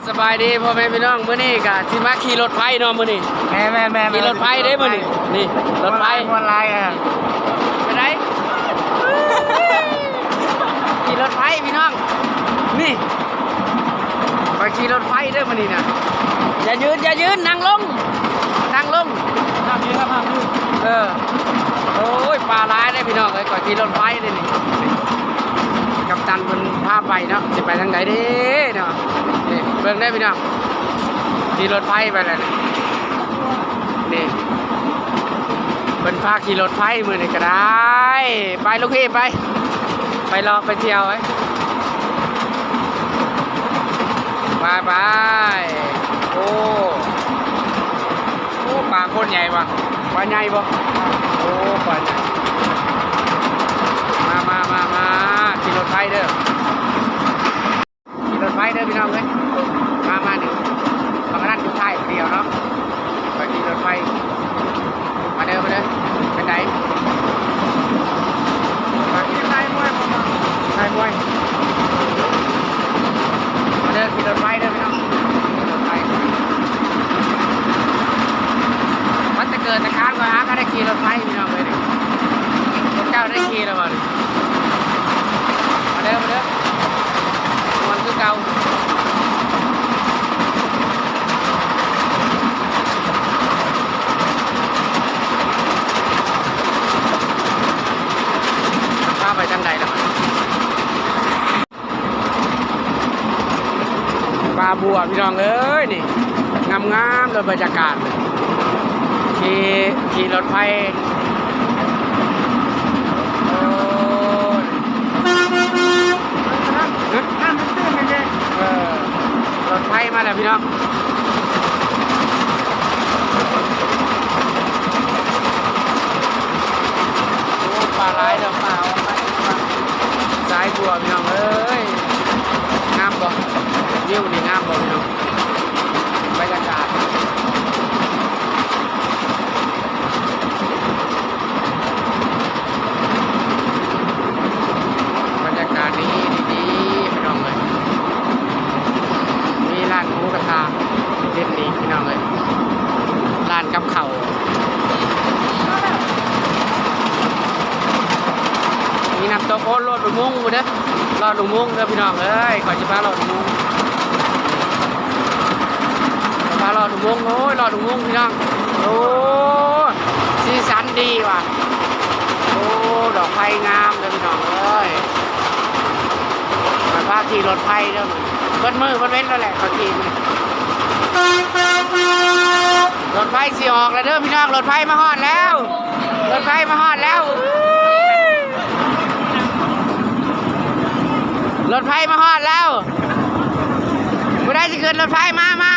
ສະບາຍດີພໍ່ແມ່ພີ່ນ້ອງ ມື້ນີ້ກະຊິມາຂີ່ລົດໄຟເນາະມື້ນີ້. ແມ່ນໆໆໆ ຂີ່ລົດໄຟເດ້ມື້ນີ້. ນີ້ລົດໄຟ ມ່ວນຫຼາຍ ມ່ວນຫຼາຍ. ເອີ ເປັນໃດ? ຂີ່ລົດໄຟພີ່ນ້ອງ ນີ້ ຂ້ອຍຂີ່ລົດໄຟເດີມື້ນີ້ນະ. ຢ່າຢືນ ຢ່າຢືນ ນັ່ງລົງ ນັ່ງລົງ. ຫ້າມຢືນ ຫ້າມຢືນ. ເອີ ໂອ້ຍ ປາຫຼາຍເດ້ພີ່ນ້ອງເອີຍ ຂ້ອຍຂີ່ລົດໄຟເດ້ນີ້. ກັບຕັນເພິ່ນພາໄປເນາະ ຊິໄປທາງໃດເດ້ເນາະ. ນີ້ເບິ່ງເດີພີ່ນ້ອງ ຂີ່ລົດໄຟໄປແລ້ວນີ້. ນີ້ ເພິ່ນພາຂີ່ລົດໄຟມື້ນີ້ກະໄດ້. ໄປລູກພີ່ໄປ ໄປເລາະໄປທ່ຽວໄປ ໄປໆ. ໂອ້ ໂອ້ ປາໂຄດໃຫຍ່ວ່ະ. ປາໃຫຍ່ບໍ່? ໂອ້ ປາໃຫຍ່. ມາໆໆໆ ຂີ່ລົດໄຟເດີ. ຂີ່ລົດໄຟເດີພີ່ນ້ອງເອີຍ ມາ ມານີ້ ບັກອັນນັ້ນຢູ່ທ້າຍຜູ້ດຽວເນາະ. ຂ້ອຍຂີ່ລົດໄຟ ມາເດີ ມາເດີ. ເປັນໃດ? ມາ ຖ່າຍມວຍ ຖ່າຍມວຍ. ມາເດີ ຂີ່ລົດໄຟເດີພີ່ນ້ອງ ຂີ່ລົດໄຟ. ມາແຕ່ເກີດແຕ່ຄານຂ້ອຍຫາກະໄດ້ຂີ່ລົດໄຟພີ່ນ້ອງເອີຍ. ພວກເຈົ້າໄດ້ຂີ່ແລ້ວບໍ່ນີ້? ມາເດີ ມາເດີ ມ່ວນຄືເກົ່າ. ພາໄປທາງໃດລະ? ປ່າບົວພີ່ນ້ອງເອີຍ ນີ້ງາມໆເລີຍ ບັນຍາກາດ ຂີ່ ຂີ່ລົດໄຟ. ໂອ້ຍ ຮະ? ນ້ຳມັນຕື້ນແທ້. ເອີ ລົດໄຟມາແລ້ວພີ່ນ້ອງ. ໂອ້ ປາຫຼາຍເດີ ປາອອກໄປ ສາຍບົວພີ່ນ້ອງເອີຍ. ງາມບໍ່? ວິວນີ້ງາມບໍ່ພີ່ນ້ອງ? ບັນຍາກາດ ບັນຍາກາດດີໆ ພີ່ນ້ອງເອີຍ. ມີຮ້ານໝູກະທະເດັດອີກພີ່ນ້ອງເອີຍ ຮ້ານກັບເຂົ້າ. ມີນ້ຳຕົກ ໂອ້ ລອດອຸໂມງພຸ້ນເດີ ລອດອຸໂມງເດີພີ່ນ້ອງເອີຍ. ຂ້ອຍຊິພາລອດອຸໂມງ ພາລອດອຸໂມງ. ໂອ້ຍ ລອດອຸໂມງພີ່ນ້ອງ. ໂອ້ ສີສັນດີວ່ະ. ໂອ້ ດອກໄຟງາມເດີພີ່ນ້ອງເອີຍ. ຂ້ອຍພາຂີ່ລົດໄຟເດີ ເບິດມື້ເບິດເວັນແລ້ວແຫຼະ ຂ້ອຍຂີ່. ລົດໄຟຊິອອກແລ້ວເດີພີ່ນ້ອງ ລົດໄຟມາຮອດແລ້ວ ລົດໄຟມາຮອດແລ້ວ ລົດໄຟມາຮອດແລ້ວ. ຜູ້ໃດຊິຂຶ້ນລົດໄຟ ມາ ມາ